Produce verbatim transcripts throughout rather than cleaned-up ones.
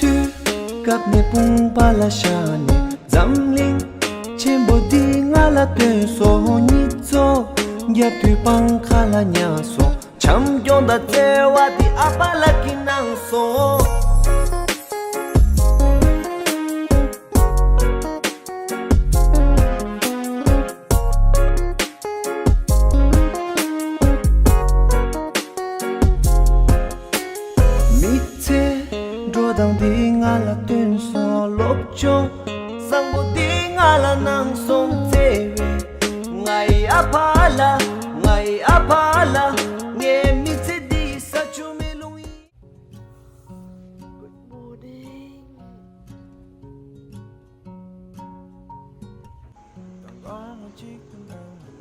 དུས་སྐབས་ནས་དཔུང་པ་ལ་བཞག་ནས་འཛམ་གླིང་ཆེན་པོ་འདི་ང་ལ་སྟོན་སོང་། གཉིད་ཚོགས་རྒྱབ་དུས་སྤང་ཁ་ལ་ཉལ་སོང་། བྱམས་སྐྱོང་དང་བརྩེ་བ་འདི་ཨ་ཕ་ལགས་ཀྱིས་གནང་སོང་། མི་ཚེ་འགྲོ་སྟངས་འདི་ང་ལ་སྟོན་སོང་། སློབ་སྦྱོང་བཟང་པོ་འདི་ང་ལ་གནང་སོང་། བརྩེ་བའི་ངའི་ཨ་ཕ་ལགས། ངའི་ཨ་ཕ་ལགས། ངའི་མི་ཚེ་འདི་ས་ཆུ་མེ་རླུང་ཡིན།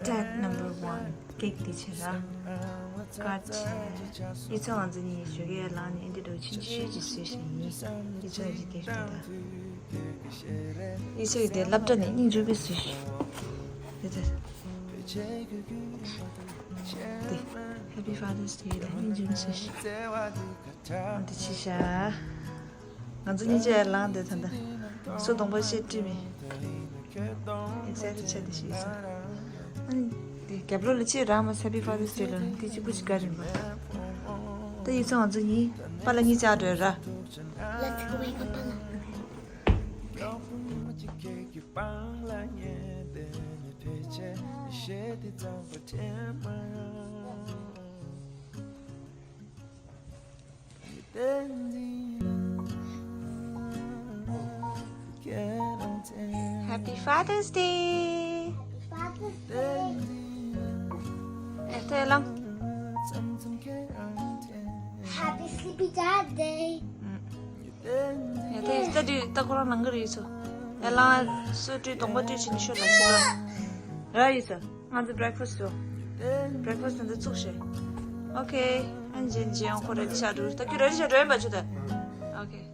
Dad number one, cake དེ་བྱེད་ར། ཀ་ཆེ། ཡིད་ཚོ་ང་ཚོ་གཉིས་ཞོགས་ཀས་ལངས་ནས་འདི་འདྲ་ཆུང་ཆུང་ཅིག་བཟོས་ཤིག་ཡིན། ཡིད་ཚོ་ཡི་གེ་རེད་ད། ཡིད་ཚོ་ཡི་དེ་སློབ་གྲྭ་ནས་སྙིང་རྗེ་པོ་བཟོས་ཤིག་དེ་དེ། དེ། Happy Father's Day ལ་སྙིང་རྗེ་པོ་བཟོས་ཤིག་འདི་ཕྱི་ཤ། ང་ཚོ་གཉིས་ཆ་ལངས་དེ་ད་ལྟ་སུ་གདོང་པ་ཤེས་བྲིས་མེད། Excited ཆ་དེ་ཤེས་སོང་། ཨ་ནི་དེ་རྒྱབ་ལོགས་ལ་ཅི་རག་མ་Happy Father's Day ལ་དེ་གཅིག་པུ་ཅིག་ག་རེ་མ། ད་ཡིད་ཚོ་ང་ཚོ་གཉིས་པཱ་ལགས་གཉིས་ཆ་འགྲོ་ར། Let's go, wake up, པཱ་ལགས། Happy Father's Day. Happy Father's Day. ཨེ་ཐེ་ལང་། Happy Sleepy Dad Day. ཨེ་ཐེ་ད་དུས་ད་ཁོ་རང་ནང་གི་རེད་ཚོ། ཨེ་ལང་སུ་དུས་གདོང་པ་དུས་ཕྱིན་ཤོད་ལ་ཕྱི་ལ་ར་ཡིས་ས། ང་ཚོ་breakfast ཡོད། Breakfast ནང་དུ་བཙུགས་ཤིག Okay. ཨན་ཇན་ཇན་ཁོ་རེ་ལི་ཤ་འགྲོ། ད་ཁྱོད་རེ་ལི་ཤ་འགྲོ་ཡིན་པ་ཆུ་ད། Okay.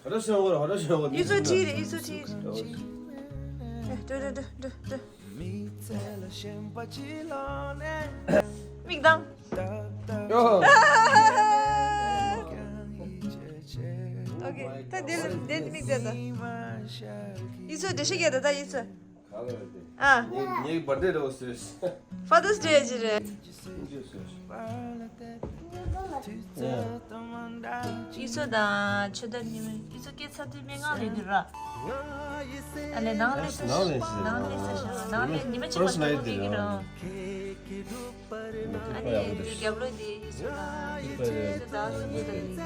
ཧ་ར་ཤ་ཧོ་ར་ཧ་ར་ཤ་ཧོ། ཡིད་ཚོ་ཁྲིད་རེད། ཡིད་ཚོ་ཁྲིད་རེད། ཨེ་འགྲོ་འགྲོ་འགྲོ་འགྲོ། མིག་གདངས། ཡོ། Okay. ད་དེ་ལ་དེ་མིག་དེ་ད། ཡིད་ཚོ་འགྲེལ་བཤད་རྒྱག་ད་ད་ཡིད་ཚོ། ག་ལ་རེད་དེ། ཨ། ངའི་ངའི་birthday རེད་ཟེར། Father's Day ཅི་རེད། ཡིད་ཚོ་དང་ཆོས་དར་ཉི་མ་ཡིད་ཚོ་སྐད་ཚ་དུས་སྨྲེ་ངག་ལས་དུས་ར། ཨ་ལས་ནང་ལས་ས་ནང་ལས་ས་ནང་ལས་ས་ཤ་ནང་ལས་ཉི་མ་གཅིག་མ་གཏོགས་མེད་ཀྱི་ར། ཨ་ནི་རྒྱབ་ལོགས་དེ་ཡིད་ཚོ་དང་ཡིད་ཚོ་དང་གསུམ་པོ་དང་ཡིན་གྱི།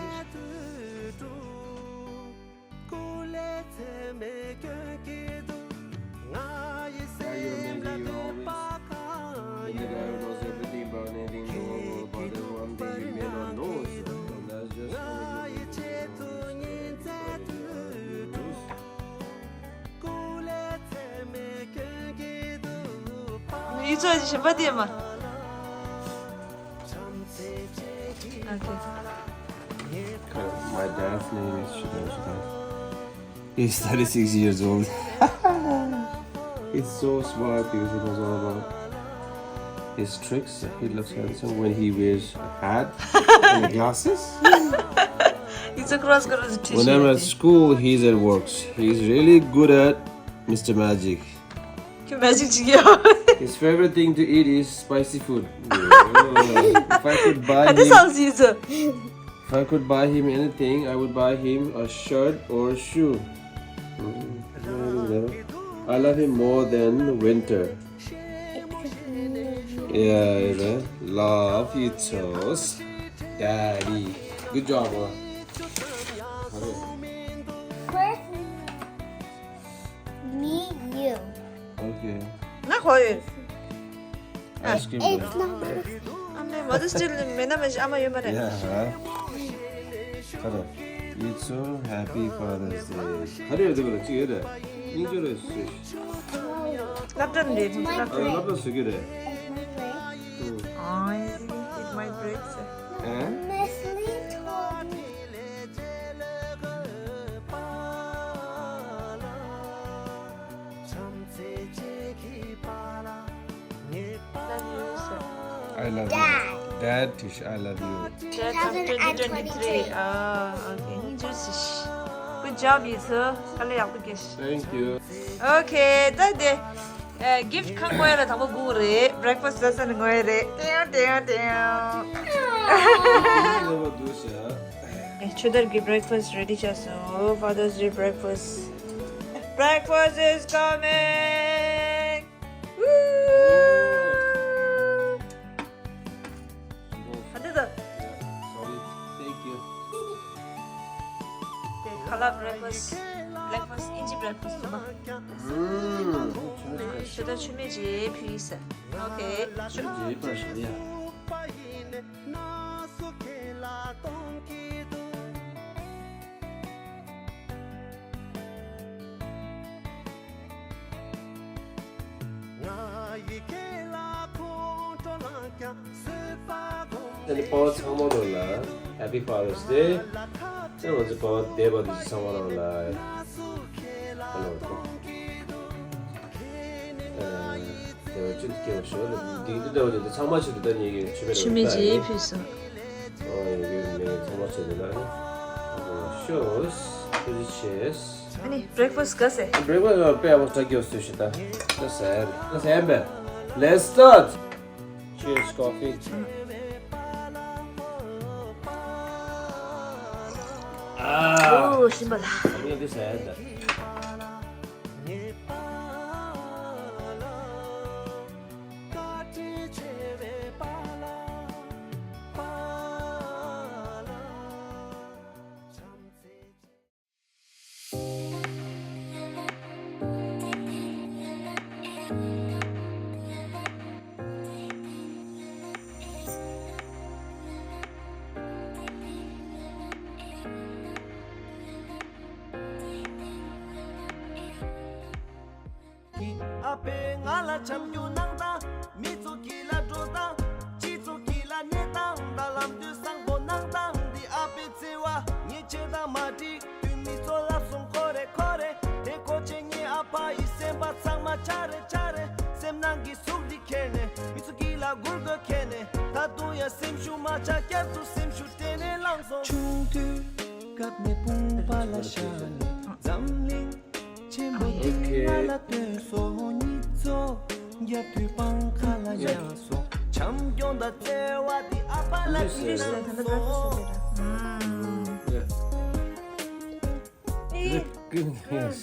ཡིད་ཚོ་གཞན་པ་དེ་མ། Okay. My dad's name is Shidam Shidam. He's thirty-six years old. He's so smart because he knows all about his tricks. He looks handsome when he wears a hat and glasses. It's a cross color T-shirt. When I'm at school, he's at works. He's really good at Mister Magic. ཁྱོད་magic བྱེད་ཀྱི་ཡོད། His favorite thing to eat is spicy food. If I could buy ག་འདྲ་him, བསམ་སྲིད་ཚོ། If I could buy him anything, I would buy him a shirt or shoe. Mm, I love him more than winter. Yeah, yeah. Love you, Toast. Daddy. Good job, huh? Okay. First, me, you. Okay. ང་ཁོ་ཡོད། Ice cream. It's not. ཨ་མའི་Mother's Day ལ་མེད་ན་མེད་ཨ་མ་ཡོད་མ་རེད། Yeah, huh? ག་རེ། It's so happy Father's Day. ག་རེ་ཡོད་དེ་ག་རེ་ཅི་ཡོད་རེད། སྙིང་རྗེ་རེད་ཟེར། སློབ་གྲྭ་ནས་རེད། སློབ་གྲྭ། ཨ་སློབ་གྲྭ་བཟོ་གི་རེད། ཨ། It might break, sir. ཨ། Love you, sir. I love you. Dad. Dad, Tish, I love you. Dad, I'm twenty twenty-three. Ah, okay. Good job, you two. དཀའ་ལས་ཡག་པོ་བརྒྱབ་ཤག Thank you. Okay, ད་དེ། ཨ། gift ཁ་དངོས་ལ་དང་པོ་སྒུག་རེད། breakfast ཟ་ས་ནས་ངོས་རེད། ཏེའོ་ཏེའོ་ཏེའོ། ཨེ། ཆོས་དར་གྱི་breakfast ready བྱས་སོང་། Father's Day breakfast. Breakfast is coming. Woo! ཨ་དེ་ད། Sorry. Thank you. དེ་ཁ་ལག breakfast, breakfast ཨིན་ཇི་breakfast ལ། ཨུམ། ཆོས་དར་ཆོས་མེད་ཅིག་ཕུལ་ཡིན་ཟེར། Okay. ཆོས་མེད་ཅིག་ཕུལ་ཞིག་ཡ། ཨ་ནི་པ་ཚང་མ་ལོ་ལ་Happy Father's Day. ཨ་ང་ཚོ་པ་འདས་པ་འདི་ཚོ་ཚང་མ་ལོ་ལ་ཧ་ལོ་ཨ། དེ་བ་ཅི་སྐྱེ་བ་ཤོར་ལ་འདི་འདི་འདྲ་བ་འདི་ཚང་མ་ཆེད་དུ་ད་ཉེ་གི་ཆུ་བེད་ཆུ་མེད་ཅིག་ཕུལ་སོང་། ཨོ་ཡོད་མེད་ཚང་མ་ཆེད་དུ་ད་ནི་ཤོས་ཐུགས་རྗེ་ཆེ། ཨ་ནི་breakfast ག་ཟེ། Breakfast དཔེ་ཡག་པོ་ཅིག་ཡོད་ཟེར་ཞུ་ད། ད་ཟེར་ད་ཟེར་མེད། Let's start. Cheers, coffee. ཨོ་ཞིམ་པ་ལ། ཨ་ནི་འདི་ཟེར་ད། ཨ་ཕས་ང་ལ་འཆམ་རྒྱུ་གནང་དང་། མི་ཚོ་གི་ལ་འགྲོ་དང་། སྤྱི་ཚོགས་ཀྱི་ལ་གནས་དང་། ད་ལམ་དུས་བཟང་པོ་གནང་དང་། འདི་ཨ་ཕའི་བརྩེ་བ་ངས་བྱས་དང་མ་འགྲིག་དུས་མི་ཚོ་ལབ་སོང་ཁོ་རེ་ཁོ་རེ། དེ་ཁོ་ཆེ་ངའི་ཨ་ཕ་ཡི་སེམས་པ་ཚང་མ་ཆ་རེ་ཆ་རེ། སེམས་ནང་གི་ཟུག་འདི་ཁྱེར་ནས། མི་ཚོ་གི་ལ་སྒུར་དགོས་ཁྱེར་ནས། ད་དུང་ཡང་སེམས་ཤུགས་མ་ཆག་བསྐྱར་དུ་སེམས་ཤུགས་སྤྲད་ནས་ལངས་སོང་། ཆུང་དུས་སྐབས་ནས་དཔུང་པ་ལ་བཞག་ནས། འཛམ་གླིང་ཆེན་པོ་འདི་ང་ལ་སྟོན་སོང་། གཉིད་ཚོ་རྒྱབ་དུས་སྤང་ཁ་ལ་ཡར་སོང་། བྱམས་སྐྱོང་དང་བརྩེ་བ་འདི་ཨ་ཕ་ལ་ཡིན་ལབ་སོང་། Goodness.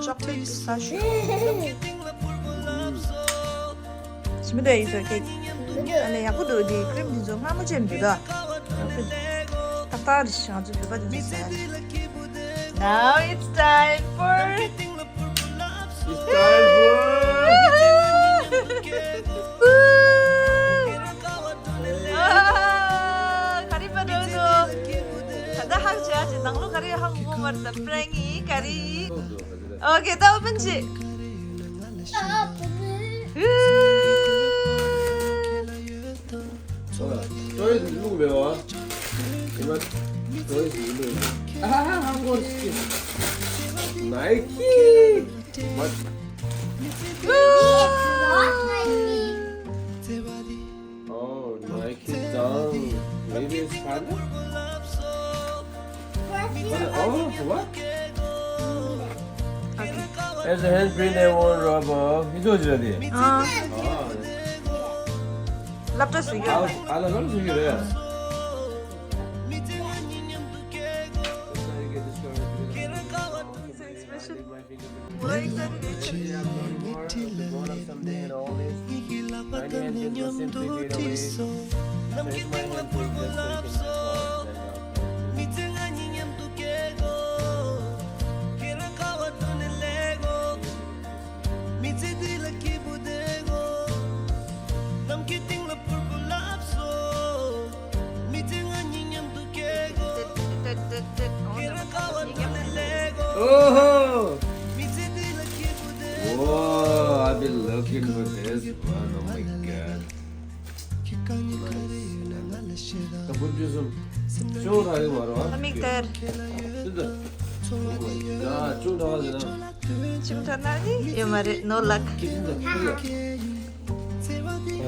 Chocolate pistachio. ཞིམ་པོ་འདུག་ཡིན་ཟེར་ཁྱེད། ཨ་ལས་ཡག་པོ་འདུག་འདི་cream འདི་ཚོ་མངར་མོ་ཅན་འདུག་ད། ཏག་ཏག་རེད། ང་ཚོ་བོད་པ་འདི་ཚོ་ཟ་ཡ་རེད། Now it's time for It's time for ག་རེ་པ་འགྲོ་འདུག་ད་ལྟ་ཧང་བྱས་ཡ་ཅིག་ནང་ལོགས་ག་རེ་ཧང་གོ་མ་རེད། ད་prank ཡིན་ག་རེ་ཡིན། Okay, ད་open བྱེད། Toys བླུགས་མེད་པ། ཨ་ཧ་ཧ་ཧ། Nike. What? It's not Nike. Oh, Nike down. Maybe it's Panda? What? Oh, what? It's a handprint A one rubber. It's not ready. ཨ། ཨ། སློབ་གྲྭ་སུ་ཡོད། ཨ་ལ་ལ་ལ་སུ་ཡོད་རེད། མི་ཚེ་འདི་ལ་སྐྱིད་པོ་བསྡད་དགོས། ནམ་མཁའི་སྟེང་ལ་ཕུར་བུ་ལ་སོགས། མི་ཚེ་ང་གཉིས་མཉམ་དུ་སྐྱེལ་དགོས། ཁྱེད་རང་ཁ་བ་བཏུད་ནས་ལས་དགོས། ཨོ་ཧོ། མི་ཚེ་འདི་ལ་སྐྱིད་པོ་བསྡད་དགོས། Whoa, I've been looking for this one. Oh my God. ད་བུ་འདི་གསུམ་ཅུང་ར་རིང་བ་ར་བ། ཨ་མིག་དར། ཅི་འདྲ། ད་ཅུང་ར་བ་ཟེར་ན། ཅུང་ཐ་ན་ནི་ཡོད་མ་རེད། No luck. ཅི་འདྲ། ཅི་འདྲ།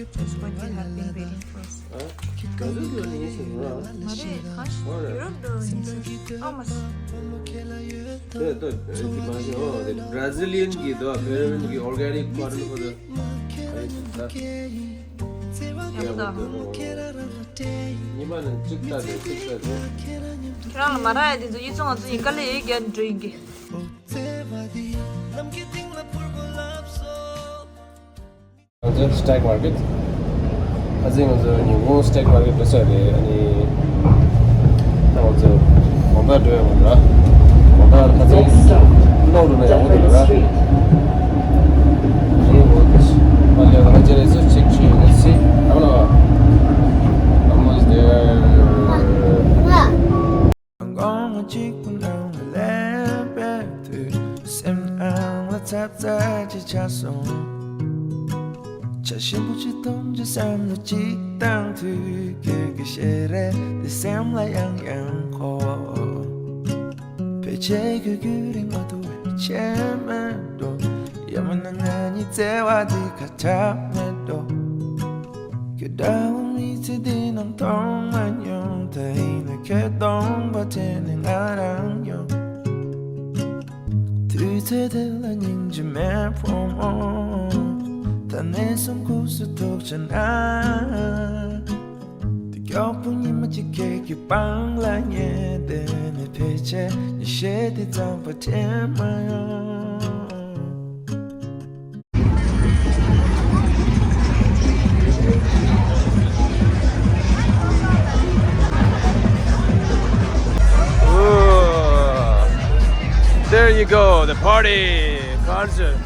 Just one thing I've been waiting for. ཨ། ང་ཚོའི་ཡུ་རོབ་ནས་ཡིན་ཟེར་ཡོང་ར། མ་རེད། གང་ཞིག་ཨོ་རེད། ཡུ་རོབ་འགྲོ་ཡིན་ཟེར། ཨ་མ་སི། དེ་ལྟ་ཨེ་ཅིག་མ་ཤེས། ཨོ་དེ་Brazilian གི་དོ་Peruvian གི་organic cotton ཁོ་ཚོ་ཨ་རེད་ད། ཡག་པོ་འདུག་ཉི་མ་ནང་གཅིག་ལྟ་དེ་གཅིག་ལྟ་དེ། ཁྱེད་རང་ལ་མ་རག་ཡ་དེ་ཚོ་ཡིད་ཚོ་ང་ཚོ་ཡིན་དཀའ་ལས་ཡོད་རྒྱ་འགྲོ་ཡིན་གི། ང་ཚོའི་Stag Market། ཁ་སང་ང་ཚོ་ཉིན་གུང་Stag Market འགྲོ་ས་རེད། ཨ་ནི་ད་ང་ཚོ་དགོང་དག་འགྲོ་ཡ་མ་རེད། དགོང་དག་ཁ་སང་གློག་འགྲོ་ན་ཡག་པོ་འདུག་ར། ཨ་ནི་ང་ཚོ་མ་ལས་ང་ཚོ་རེ་ཟུར་ཅིག་བྱས་ཡོད་ན་སྲིད། ཨ་མ་ལ། I'm almost there. དགོང་མོ་གཅིག་པུ་ནང་ལ་སླེབས་པའི་དུས། སེམས་ནང་ལ་འཚབ་འཚབ་ཅིག་ཆགས་སོང་། བྱ་ཞིམ་པོ་ཅིག་འཐུང་རྒྱུ་བསམ་བློ་ཅིག་བཏང་དུས། ཁྱོད་ཀྱི་ཞལ་རས་དེ་སེམས་ལ་ཡང་ཡང་འཁོར། ཕལ་ཆེར་ཁྱོད་རྒྱུན་རིང་མ་ཐུབ་པའི་ཆད་མེད་འགྲོ། ཡང་མིན་ན་ང་གཉིས་བརྩེ་བ་འདི་ཁ་གྲག་མེད་འགྲོ། ཁྱོད་འདྲ་བོ་མི་ཚེ་འདི་ནང་མཐོང་མ་མྱོང་། ད་ཡིན་ན་ཁྱོད་གདོང་པ་དྲན་ནས་ང་རང་ཡོང་། དུས་ཚོད་དེ་ལ་སྙིང་རྗེ་མེད་ཕོ་མོ། ད་ནས་བཟུང་ཁུག་སུ་ཐུག་བྱས་ན། དེ་མགྱོགས་པོ་ཉི་མ་གཅིག་ཁྱེད་ཀྱི་པང་ལ་ཉལ་བསྡད་ནས། ཕལ་ཆེར་ཉི་ཤེལ་དེ་གཙང་པ་དྲན་མ་ཡོང་། Ooh. There you go, the party concert.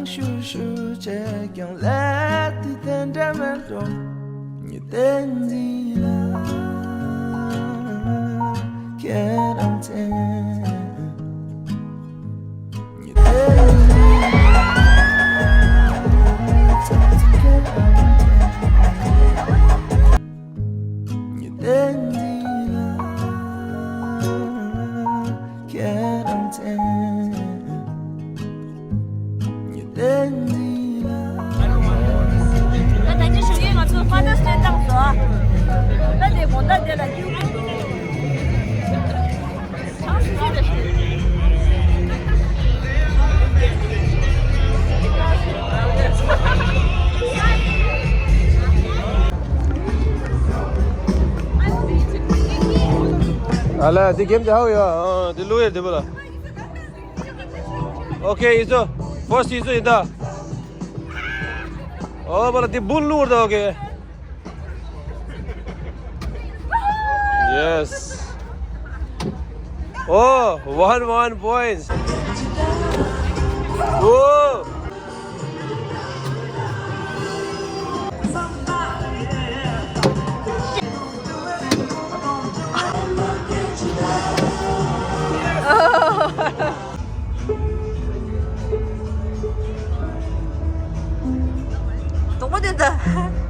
ཤུ་ཤུ་བྱས་ཀྱང་ལས་དེ་དེ་འདྲ་མེད་འགྲོ། ཉི་ཟླའི་འཛིན་ལ་ཁྱེད་རང་མཚན། ཉི་ཟླའི་འཛིན་ལ་ཁྱེད་རང་མཚན། ཉི་ཟླའི་འཛིན་ལ་ཁྱེད་རང་མཚན། ད་ལྟ་ཅི་ཞུ་ཡིན། ང་ཚོ་Father's Day བཏང་སོང་། ད་དེ་དགོང་དག་དེ་ལ་སྐྱིད་པོ་འདུག་ཆང་སུ་ཞིག་རེད་ཤི། ཨ་ལ་དེ་གེམ་དེ་ཧའོ་ཡ། ཨ་དེ་ལུ་ཡ་དེ་བ་ལ། Okay, it's a first, it's a ita. Oh, but the bull lure, okay. Yes. Oh, one one points. Oh. དོག་པོ་དེ་ད།